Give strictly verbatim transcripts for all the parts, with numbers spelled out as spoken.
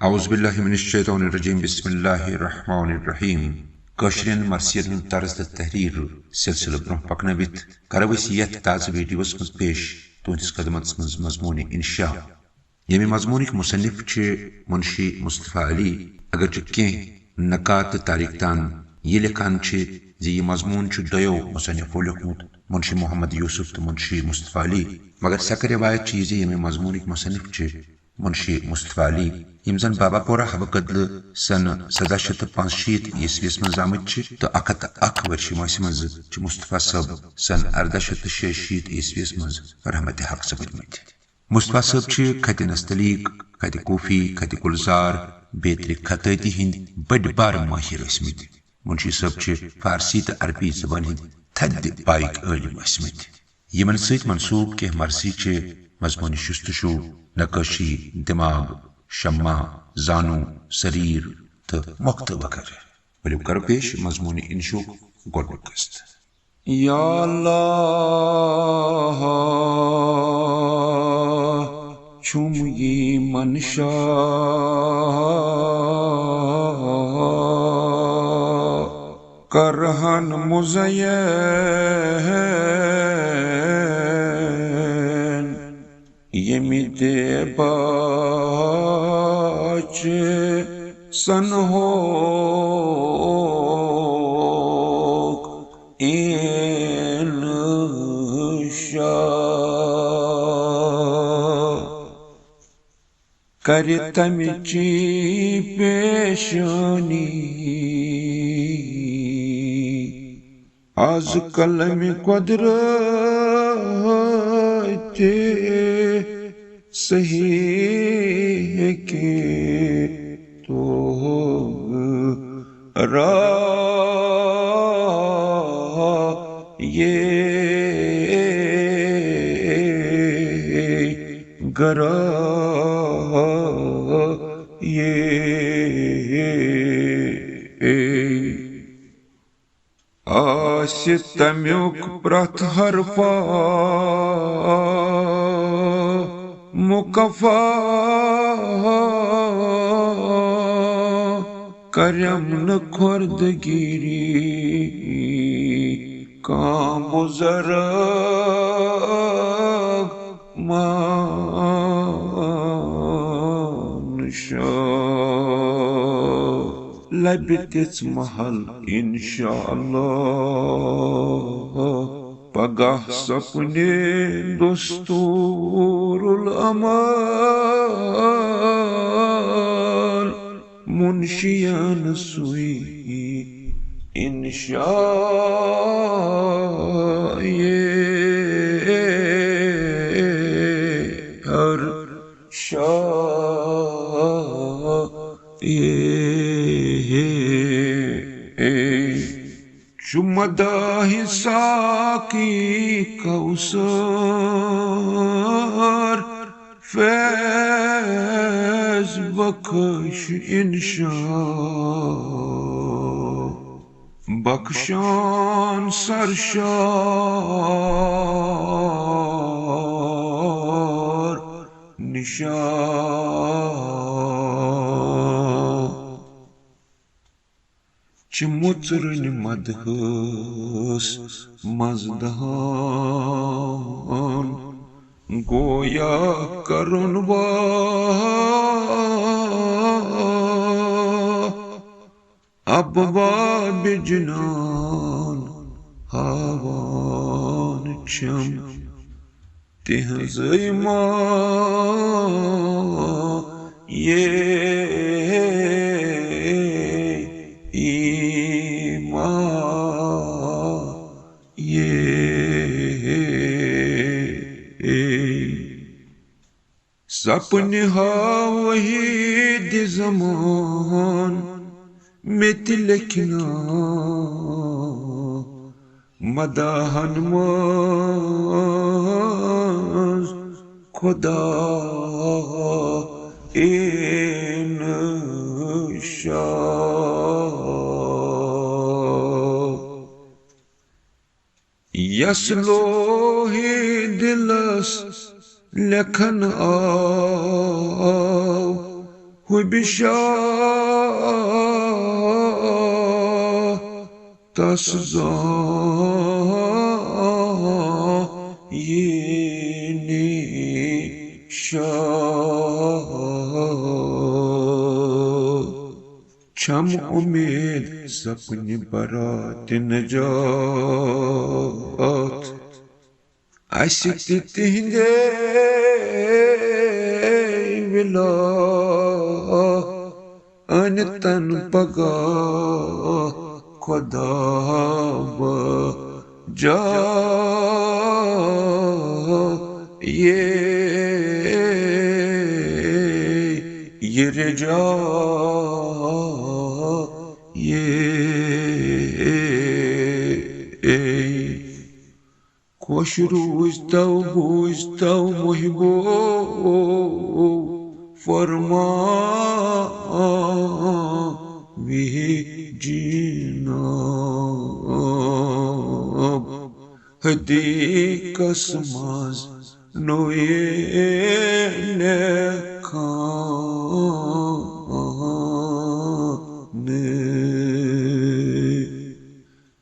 اعوذ باللہ من الشیطان الرجیم، بسم اللہ الرحمن الرحیم۔ کٲشرٮ۪ن مرثیتن ہُنٛد طرز تہٕ تحریر سلسلہٕ برٛونٛہہ پکنٲوِتھ کرو أسۍ یتھ تازٕ ویڈیوس منٛز پیش تُہنٛدِس خدمتس منٛز مضموٗنِ انشا، ییٚمہِ مضموٗنٕکۍ مصنف چھِ منشی مصطفیٰ علی۔ اگرچہِ کینٛہہ نقاد تہٕ تاریخ دان یہِ لیکھان چھِ زِ یہِ مضموٗن چھُ دۄیو مصنفو لیوٚکھمُت، منشی محمد یوسف تہٕ منشی مصطفیٰ علی، مگر سیٚکھ روایت چھِ یہِ زِ ییٚمہِ مضموٗنٕکۍ مصنف چھِ منشی مصطفیٰ علی، یِم زن بابا پورہ حبہٕ کدلہٕ سنہٕ سداہ شیٚتھ تہٕ پانٛژشیٖتھ عیسویس منٛز زامٕتۍ چھِ تہٕ اکھ ہتھ تہٕ اکھ ؤرشہِ وٲنٛسہِ منٛز چھِ مصطفیٰ صٲب سنہٕ ارداہ شیٚتھ تہٕ شیٚیہِ شیٖتھ عیسویس منٛز رحمت حق سپٕدمٕتۍ۔ مصطفیٰ صٲب چھِ خطِ نستعلیق، خطِ کوفی، خطِ گلزار، بیترِ خطٲطی ہٕنٛدۍ بٔڑۍ بار مٲہِر ٲسمٕتۍ۔ منشی صٲب چھِ فارسی تہٕ عربی زبٲنۍ ہٕنٛدۍ تھدِ پایِکۍ عٲلِم ٲسمٕتۍ۔ یِمن سۭتۍ منسوب کینٛہہ مرثی چھِ مضموٗنِ شستشو، نقٲشی، دماغ، شمع، زانو، سریر تہٕ مۄختہٕ وغٲرٕ۔ ؤلِو کرو پیش مضموٗنِ انشوک گۄڈٕنیُک قسط۔ یا اللہ، چھُم یی منشا کرہن مزین، ییٚمہِ دے باچ سنہوک انشا۔ کرِ تمچی پیشانی از قلمِ قدرت صحیح کہ تو را یہ گرا یہ آسہِ تمیُک پرٛٮ۪تھ حرفا مُکفا۔ کرٮ۪م نہٕ خۄردگیٖری کانٛہہ بُزرگ منشا۔ لبہِ تِژھ محل انشاءاللہ، پگاہ سپنہِ دستور العمل منشیان سُے انشا۔ ہر شا۔ چھُ مداحِ ساقی کوثر فیض بخش انشا۔ بخشان سرشار نشا۔ چھِ مُژرٕنۍ مدہس منٛز دہان گویا کرُن وار۔ ابواب جنان ہاوان چھم تہنزے ما یہ ایما یہ۔ سپنہِ ہا وحید زمان مےٚ تہِ لیکھنا مداحن منٛز خدا انشا۔ یس لوہِ دلس لیکھن آو خوبی شاہ تس زان یی نشان۔ چھم امید سپنہِ برات نجات۔ اسہِ تہِ تِہنٛدے وِلا أنۍ تن پگاہ خدا بجا۔ یے، یہِ رجا، یے۔ خۄش روٗزتو بوٗزتو محبوب فرمان وِہہِ جناب۔ حدیقس منٛز نوٚیے لیکھان۔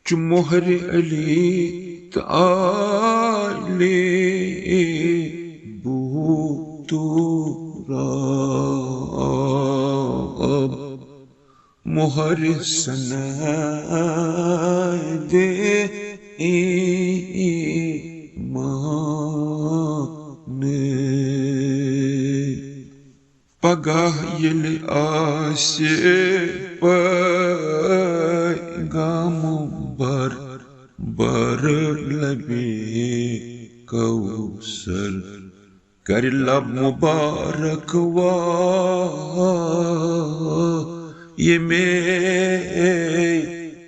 چھُ مۄہرِ علی تہٕ آلِ بوٗ تراب۔ مۄہرِ سند ایمان۔ پگاہ ییٚلہِ آسہِ پیغام بر، بر لبِ کوثر، کرِ لب مبارک وا ییٚمے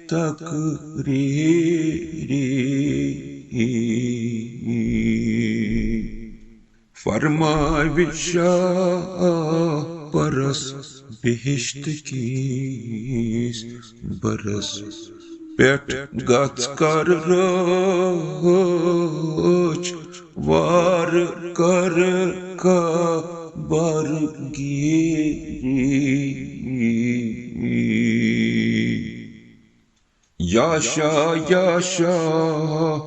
تقریری۔ فرماوِ شاہ پرس بہشت کِس برس پٮ۪ٹھ، گژھ کر رٲچھ وار کر قبر گیری۔ یا شاہ، یا شاہ،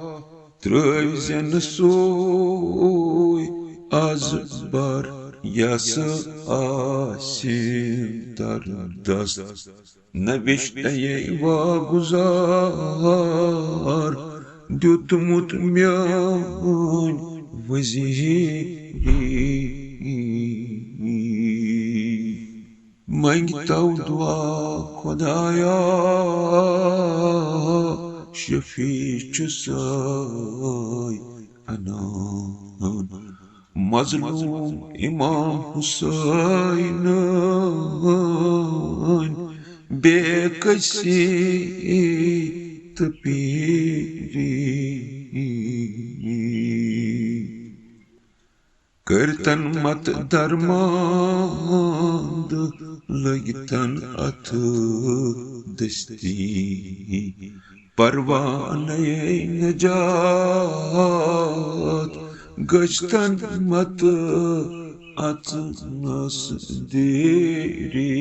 ترٛٲوۍ زٮ۪ن سوے از بر یس آسہِ تر دست۔ نہ وِشتَے واگُزار دیُتمُت میٲنۍ وزیری۔ منگتو دعا خدایا، شفیع چھُ سٲے انان۔ مظلوم امام حسین بے کسی تہٕ پیری۔ کٔرتن مت درماند لگتن اتھ دستی۔ پروانَے نجات گژھتن مت اژنس دیری۔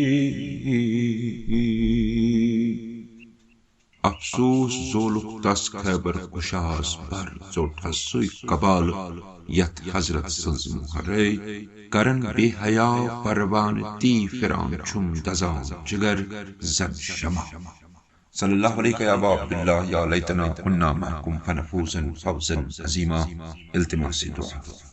افسوس زولُکھ تس خیبر کشاہس بر، ژوٚٹہس سُے قبالہٕ یتھ حضرت سٕنز مۄہرے۔ کرن بے حیا پروانہٕ تی پھران چھُم دزان جگر زن شمع۔ صلی اللہ علیک یا ابا عبداللہ، یا لیتنا کنا معکم فنفوز فوزا عظیما۔ التماس دعا۔